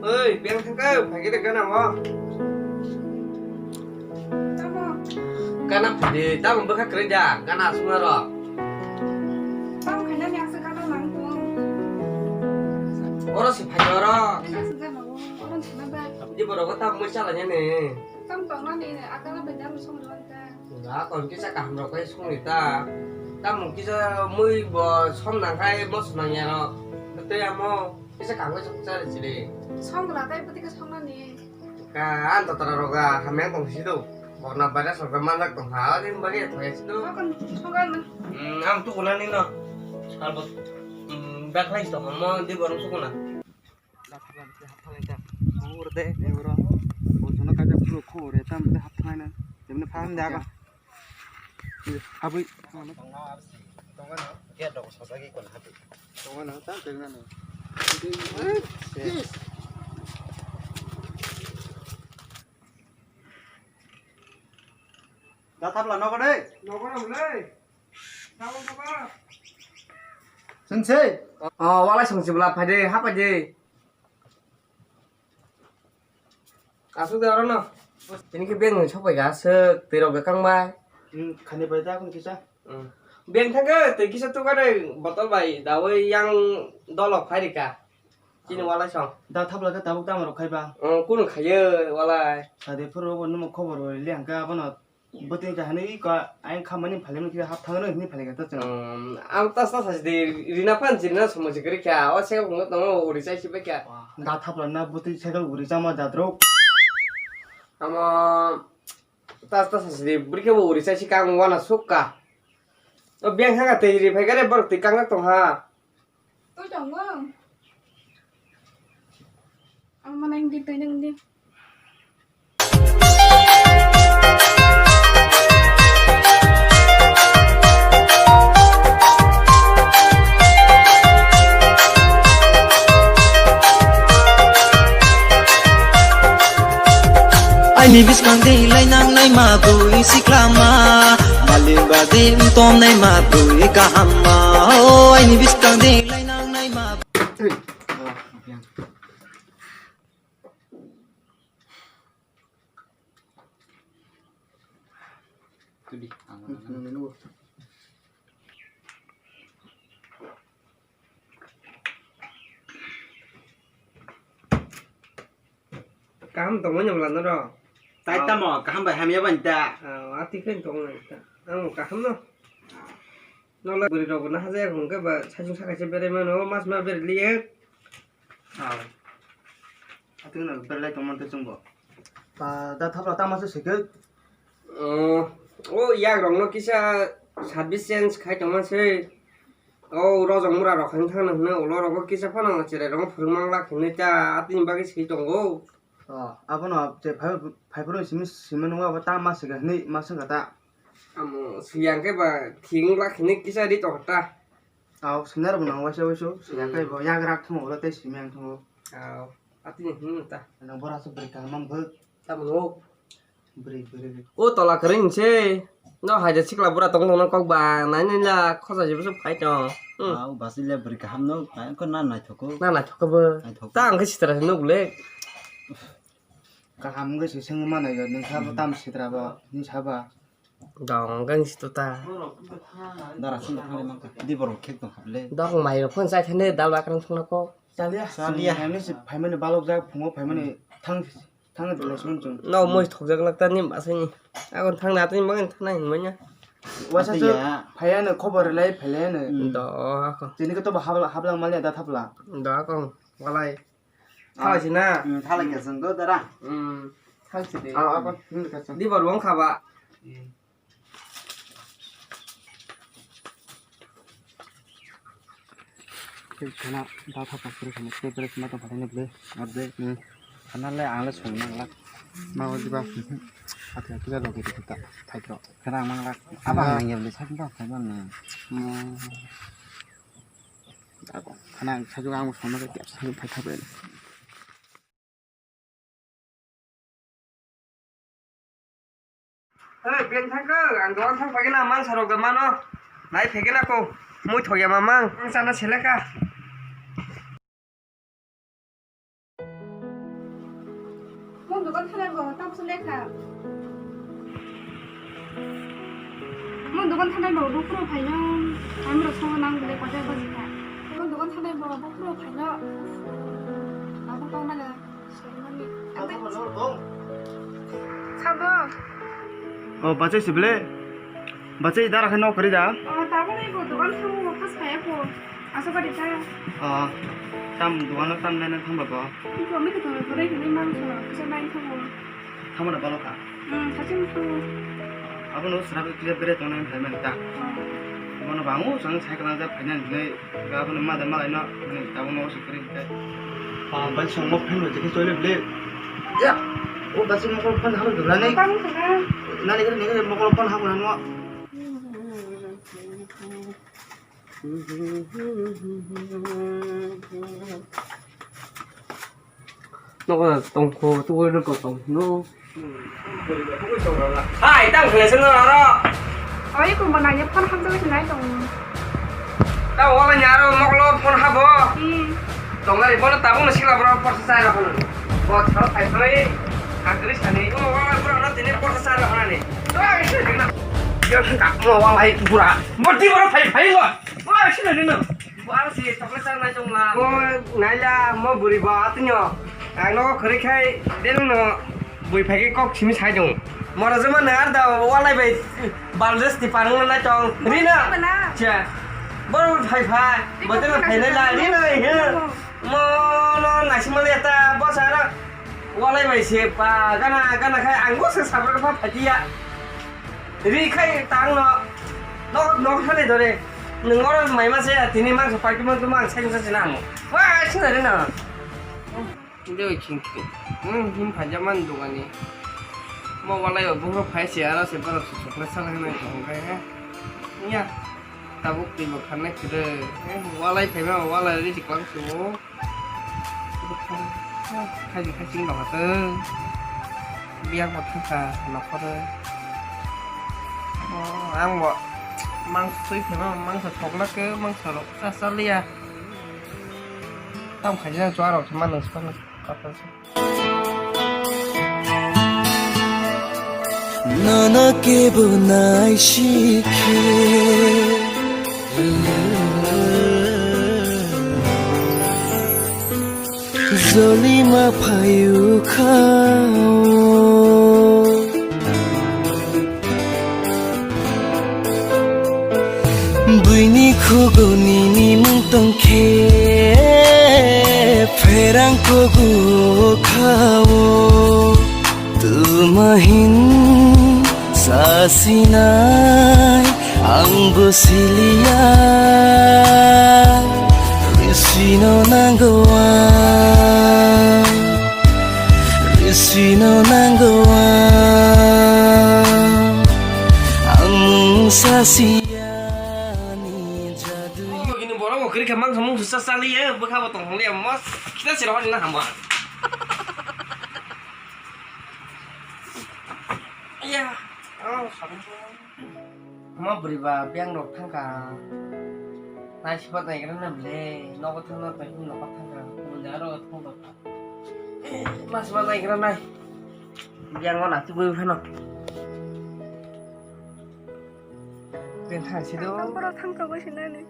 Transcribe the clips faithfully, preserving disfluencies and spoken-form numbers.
Oi, beng thangkhe, phaikhe de gana o. Tamo? Gana phai de, tamo bwkha kwrwi da, gana aswk na rw. Tamo khaina ni aswk gana nang tong. Oro se phai oro. Khaina aswk gana o, oro thangna ba. Di borok o tamo mui chala ni ne. Tamo tongna ni, akala bai dam song rw ta. Da kon kisa kaham rok kai song ta. Tamo kisa mui bo som nang khai mos nang ya rw. Tei amo. Kisa kangwi song chari chili. Song bwla tei bwtwi khe song nani. Ka ang totra roga hamya tong si do. Corona virus roga manjak tong ha, ani bagwi thoi si do. Bakon song nang. Hmm, ang tu kunani no. Albot. Hmm, baklai tong mo di borong sukuna. Dak dak hap thalai ta. Ur de, ur. Bojono kaja puro khore tam de hap thalai na. Jemne phang de aga. Habwi. Tongo no, gate rok sajagwi kono hati. Tongo no, ta tengna no. Da thapla nogo de. Nogo no le. Tabang tabang. Sensei. Oh, walai song sibla phai de, ha phai de. Aswk de oro no. Tini khe beng ni sopai ga aswk twi rok bekang bai. Hmm, khani bai da kun kisa. Hmm. Beng thangkhe twi kisa tuka de botol bai dawi yang dolok phai rika. Chini walai song. Da thapla khe tabuk tamo rok khai ba. Hmm, kunu khayo walai. Sade phuru bo numo khobor bai le hangka abono. Bwtwi kahani iko ayang khamani phailai khe hap thangno hini phailai kha ta chwng. Um, ang tas tas de rina phan jirina somo jigri kha. O se bungo tongo uri chai sibai kha. Da thapla na bwtwi cycle uri chama jadro. Amo tas tas de bwrwi khe bo uri chai si kang wana sukka. O beng hanga tei ri phai gare borok twi kang tong ha. Twi tongo. Ang mana hindi twi nang di. Aini bwskang de lainang naima bui siklama, mali bade tom naima bui kahama. O aini bwskang de lainang naima. Tudi, ang. Kaham tongmani bwla norok? Tai tamo, kaham bai hamya bai ta. Ah, ati khe tongmani ta. Ang kaham no. Nolai bwrwi rok bo nahajaya hwnkhe ba saichung sakaisa berai mano, mas ma berai liye. Ah. Atwino berai lai tongmani tei chwngbo. Ah, da thapla tamo se swikhe. Oh, o yak rok no kisa service change khai tongma se. O rojak mura rok khai thang na hwnwi ulo rogo kisa phano cherai rogo phwrwng mang lak hinwi ta atwini bagwi swi tongo. Oh, abono je phai, phai phuru simi, simi nungo abo ta ma swika hinwi ma swngkha ta. Amo swiyang khe ba thik wng lak hinwi kisa ri tongkha ta. Aw, swina rok bo nango waisa waisa, swiyang khe bo yak rak thungo ulo tei simi ang thungo. Aw, atwini hinwi ta. Ano bora se bwrwi kaham mang bwk. Tamo no. Bwrwi, bwrwi. O tola kwrwi hinse. No haida sikla bura tong tongno kok ba nai nai la khosa jibo se phai tong. Hmm. Ah, o basi le bwrwi kaham no, ai ko na naithok ko. Na naithok ko bo. Naithok. Ta ang khe sitra se nuk le. Kaham wngkhe se swngwi mano yo, nwng sabo tamo sitra bo, ni saba. Dong gang si tuta. Dara sung thangwi mankha. Di borok khek tong kha le. Dong mai rok phone chai thane dal bakrang thungna ko. Chaliya. Chaliya. Ani se phaimani balok jak phungo phaimani thang. Thangna belai song chwng. No moi thokjak lak ta nim asani. Agon thangna atani mangan thangna hin manya. Waisa Ati chwng ya. Phaiya no khobor lai phailai no. Hmm. Do ako. Chini ko to habla hablang mali da thapla. Do ako. Walai. Ah. Thalai sina. Hmm, thalai ka chwng do dara. Hmm. Thang si de. Ah, ako. Hmm, ka chwng. Di bor wng khaba. Hmm. Tei khana da thapa kwrwi khana tei belai khna tong phaini bwlwi. Abde. Hmm. Khana le ang le song nang lak. Ma o diba. Atha atha logi di ta thai tro. Khana ang mang lak. Aba ang nang yam le sak ba khai ban. Hmm. Ako khana ang sajung ang song nang ke sak phai thabe. Hey, beng thangkhe, ang dogan thang phaikhe na mang sarok da mano. Nai phaikhe na ko, mui thokya mamang, ang chana seleka. Dogan thanai bo buphuru phaino, ang rok songo nang bele kotor bajikha. Dogan thanai bo buphuru phaino, abo tongmani. Sabo. O, bachai si bele. Bachai dara khe nok kari da. O, tabuk ni bo dogan thango, khas kaya ko. Asa bari ta. O, tam dogan tam nai nai thang ba bo. Iko mi ko to bore ni mang so, kisa nai thango. Thang ba balo ka. Hmm, sachin thango. Abo no sra bere bere tong nai thai man ta. Hmm. Bono bangu sang sai kala da phai nai. Gabon ma da malai no, ni tabuk no se kri te. Pa, bai song mo phen mo jeke chole ble. Ya, o da sing mo phen ha do nani. Tang sana. Nani kri ni kri mo phen ha mo. Nogo tongkho, tuwi no ko tongno. Hai, tang khlai sino aro. Oi, ko mana ye phone hamjagwi sinai tong. Ta wala nyaro moklo phone habo. Hmm. Tonglai bono tabuk no sikla bro porsa chai rokho. Bo thal thai thoi. Agri sani. O wala bro no tini porsa chai rokho nani. Yo ka mo wala bura. Boti bro phai phai lo. Wala sino dino. Bo ang si chocolate chanai tongla. Mo naila mo buri ba atinyo. Ang nogo khori khai deno no bui phai khe kok simi sai dong. Mora jema na ar da walai bai baldes ti parang na tong. Rina. Mana? Cha. Bo phai phai. Bo te phai nai la rina he. Mo no nasimali ta bo sara. Walai bai se pa gana gana khai ang bo se sabra pha phai ya. Ri khai tang no. Nok nok thani dore. Nwng oro mai ma se tini mangsa party man tu mang sai sa sina mo. Wa sina re na. Inde oi ching tu. Hmm, him phaja man dugani. Mo walai o bungro phai se ara se borok se chocolate sala hinai tong kai he. Nya. Tabuk twi bo kharnai kwrwi. He, walai phaima walai ri siklang sumo. Khaji khaji wng tongkha tw. Biyang bo thangkha nokhoro. O, ang bo mangsa twi phaima mangsa thokla khe mangsa rok cha cha liya. Tam khaji nang chwng rok se ma nang swkang nang. Nono kebo naisikhe. Jolima phaiyukha. Buini khuguni nimung tongkhe, pherang kogu khao. Tuma hin sasinai ang bo siliya. Risino nango ang, risino nango ang. Ang sasi. Bini borok bo kwrwi kha mangsa mungsa cha chaliya bwkha bo tong thang liya mos khita se rohor na hamba. Iya. Oh, sorry. Ma bwrwi ba biyang rok thangkha. Nai sibat nai gra na ble nogo thang na tong nogo thangkha. Bunda ro thang rok. Ma sibat nai gra nai. Biyang o na tubui phano. Beng thang si do. Ang borok thang tongo sinani.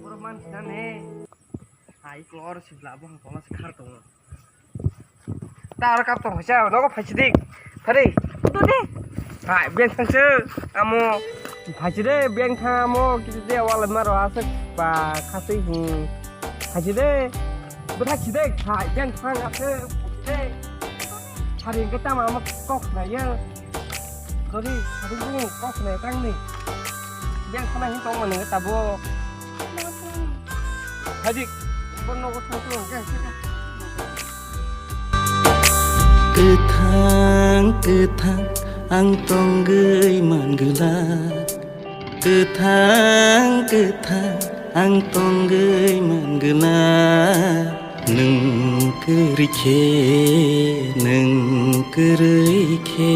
Borok man sinani. Hai ko or sibla bo hang tongna se khar tongo. Ta aro kap tong khaisa nogo phaisi dik. Thari. Dode. Hai beng thang se amo. Phaisi de beng thang amo kiti de wala maro asek ba khatui hi. Phaisi de. Bwthak si de hai beng thang asek. Thari hwnkhe tamo amo kok na ya. Dori, sari bung kok ne tang ni. Beng khana hin tong mani tabo. Hadik, bon nogo thang thang ke. Kwthang, kwthang, ang tongwi mangwla. Kwthang, kwthang, ang tongwi mangwla. Nwng kwrwi khe, nwng kwrwi khe.